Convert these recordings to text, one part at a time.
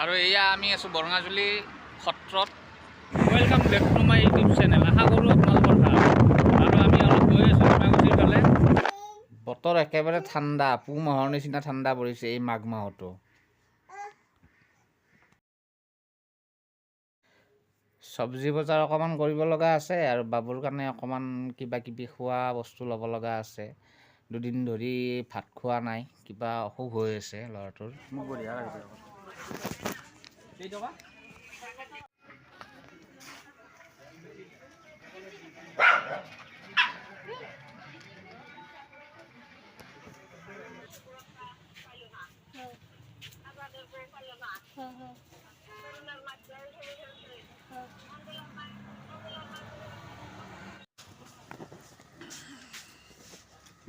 আৰু এয়া আমি আছোঁ বৰঙাজুলি সত্ৰত। Welcome back to my YouTube channel. আশা কৰোঁ আপোনালোকৰ ভাল। আৰু আমি অলপ গৈ আছোঁ ডিমাকুছিৰ ফালে। বতৰ একেবাৰে ঠাণ্ডা, পুহ মাহৰ নিচিনা ঠাণ্ডা পৰিছে এই মাঘ মাহতো। চব্জি বজাৰ অকণমান কৰিব লগা আছে আৰু বাবুৰ কাৰণে অকণমান কিবা কিবি খোৱা বস্তু ল'ব লগা আছে। দুদিন ধৰি ভাত খোৱা নাই, কিবা অসুখ হৈ আছে ল'ৰাটোৰ। মোক বঢ়িয়া লাগিছে। কেইটকা?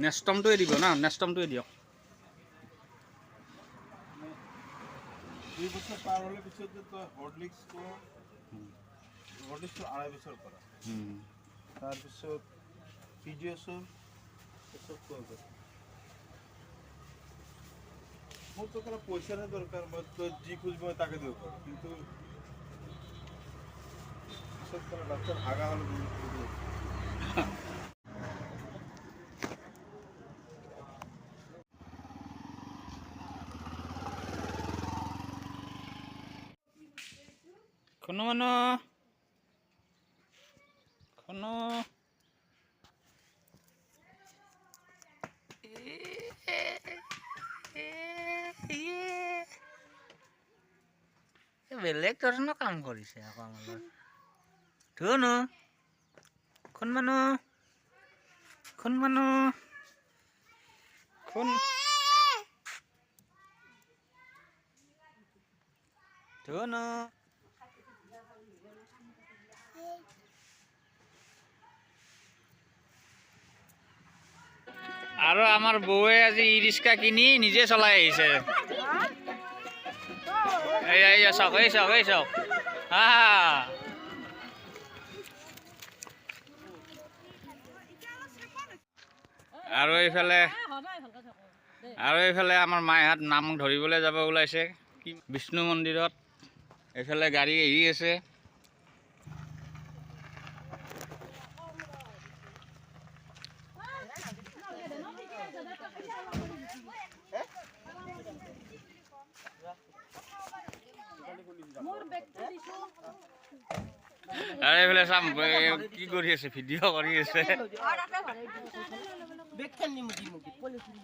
নেষ্টমটোৱে দিব না, নেষ্টমটোৱে দিয়ক। 2 বছৰ পাৰ হ'লে পিছত যে তই হৰলিক্সটো, হৰলিক্সটো 2.5 বছৰ কৰা, তাৰপিছত পিডিয়াচিয়'ৰ চব খোৱা যায়। মোৰতো কোনো পইচাৰহে দৰকাৰ। মই তই যি খুজিব মই তাকে দিব পাৰোঁ, কিন্তু পিছত কোনো বাচ্চাৰ হাগা হ'লে বহুত। খুনু মানুহ, খুনু, বেলেগ ধৰণৰ কাম কৰিছে আকৌ আমাৰ ধুনু। খুন মানুহ, খুন মানুহ, খুন ধুনু। আৰু আমাৰ বৌৱে আজি ই ৰিক্সা কিনি নিজে চলাই আহিছে। এই এইয়া চাওক, এই চাওক, এই চাওক, হা। আৰু এইফালে আমাৰ মাইহাত নাম ধৰিবলৈ যাব ওলাইছে কি বিষ্ণু মন্দিৰত। এইফালে গাড়ী আহি আছে। আৰু এইফালে চাম, এই কি কৰি আছে, ভিডিঅ' কৰি আছে। বেগখন নিমুগি মুগি পলিথিন।